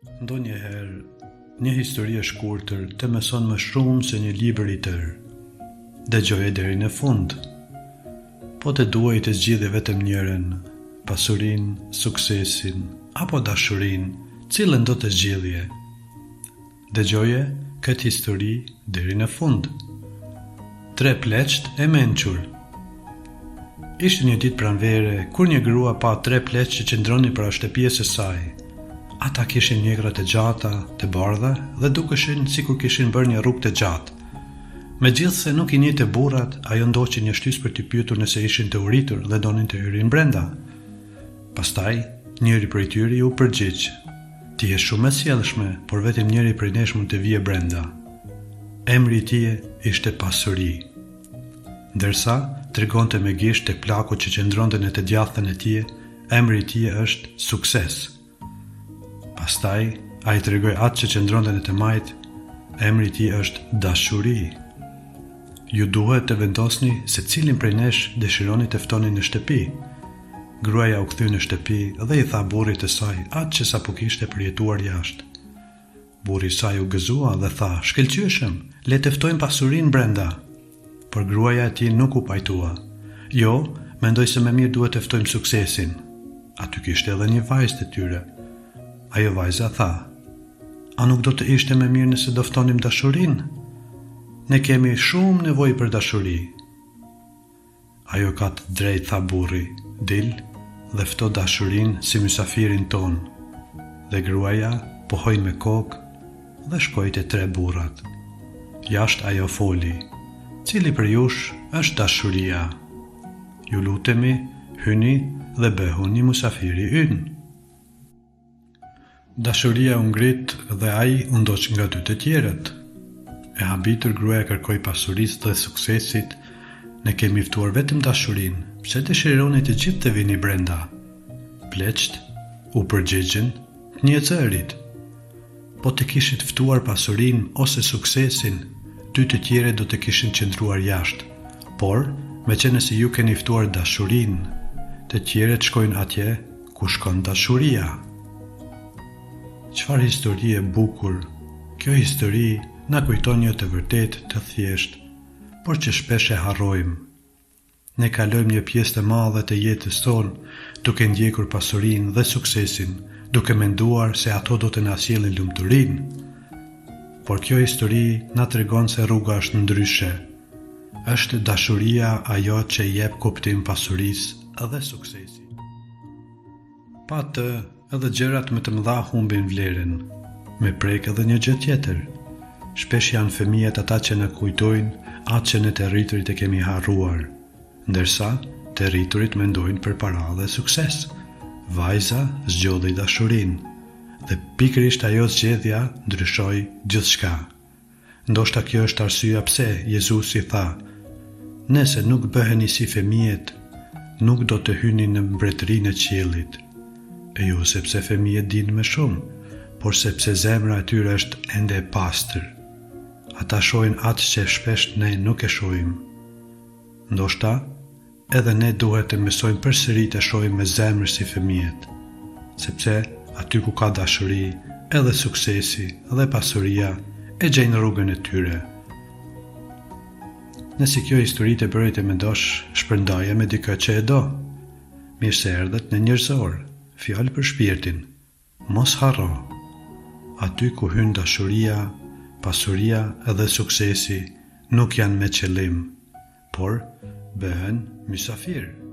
Ndonjëherë, një histori e shkurtër të mëson më shumë se një libër i tërë. Dëgjoje deri në fund. Po të duhej të zgjidhje vetëm njërën, pasurinë, suksesin apo dashurinë, cilën do të zgjidhje? Dëgjoje këtë histori deri në fund. Tre pleqtë e mençur. Ishte një ditë pranvere kur një grua pa tre pleq që qëndronin para shtëpisë së saj. Ata kishin mjekra të gjata, të bardha dhe dukeshin sikur kishin bërë një rrugë të gjatë. Megjithëse nuk i njihte burrat, ajo ndoqi një shtysë për t'i pyetur nëse ishin të uritur dhe donin të hynin brenda. Pastaj, njëri prej tyre iu përgjigj, Ti je shumë e sjellshme, por vetëm njëri prej nesh mund të vijë brenda. Emri i tij ishte Pasuri. Ndërsa tregonte me gisht te plaku që qëndronte në të djathtën e tij, emri i tij është Sukses. Pastaj, ai tregoi atë që qëndronte në të majtë, emri i tij është Dashuri. Ju duhet të vendosni se cilin prej nesh dëshironi të ftoni në shtëpi. Gruaja u kthye në shtëpi dhe i tha burrit të saj atë që sapo kishte përjetuar jashtë. Burri i saj u gëzua dhe tha, Shkëlqyeshëm, le të ftojmë pasurinë brenda. Por gruaja e tij nuk u pajtua. Jo, mendoj se më mirë duhet të ftojmë suksesin. Aty kishte edhe një vajzë të tyre. Ajo vajza tha, A nuk do të ishte më mirë nëse do ftonim dashurinë? Ne kemi shumë nevojë për dashuri. Ajo ka të drejtë, tha burri, dil dhe fto dashurinë si mysafirin tonë. Dhe gruaja pohoi me kokë dhe shkoi te tre burrat. Jashtë ajo foli, Cili prej jush është dashuria? Ju lutemi, hyni dhe bëhuni mysafiri ynë. Dashuria u ngrit dhe ai u ndoq nga dy të tjerët. E habitur gruaja kërkoi pasurisë dhe suksesit, ne kemi ftuar vetëm dashurinë, pse dëshironi të gjithë të vini brenda? Pleqtë u përgjigjën njëzërit. Po të kishit ftuar pasurinë ose suksesin, dy të tjerët do të kishin qëndruar jashtë. Por, meqenëse ju keni ftuar dashurinë, të tjerët shkojnë atje ku shkon dashuria. Çfarë histori e bukur! Kjo histori na kujton një të vërtetë të thjeshtë, por që shpesh e harrojmë. Ne kalojmë një pjesë të madhe të jetës tonë duke ndjekur pasurinë dhe suksesin, duke menduar se ato do të na sjellin lumturinë. Por kjo histori na tregon se rruga është ndryshe. Është dashuria ajo që i jep kuptim pasurisë dhe suksesit. Pa të, edhe gjërat më të mëdha humbin vlerën. Me prek edhe një gjë tjetër. Shpesh janë fëmijët ata që na kujtojnë atë që ne të rriturit e kemi harruar. Ndërsa, të rriturit mendojnë për para dhe sukses. Vajza zgjodhi dashurinë. Dhe pikërisht ajo zgjedhja ndryshoi gjithçka. Ndoshta kjo është arsyeja pse Jezusi tha, Nëse nuk bëheni si fëmijët, nuk do të hyni në mbretërinë e qiellit. E jo sepse fëmijët dinë më shumë, por sepse zemra e tyre është ende e pastër. Ata shohin atë që shpesh ne nuk e shohim. Ndoshta, Edhe ne duhet të mësojmë përsëri të shohim me zemër si fëmijët, sepse aty ku ka dashuri, edhe suksesi dhe pasuria e gjejnë rrugën e tyre. Nëse kjo histori të bëri të mendosh, shpërndaje me dikë që e do. Mirë se erdhët në Njerëzor, fjalë për shpirtin. Mos harro, aty ku hyn dashuria, pasuria dhe suksesi nuk janë me qëllim, por bëhen mysafirë.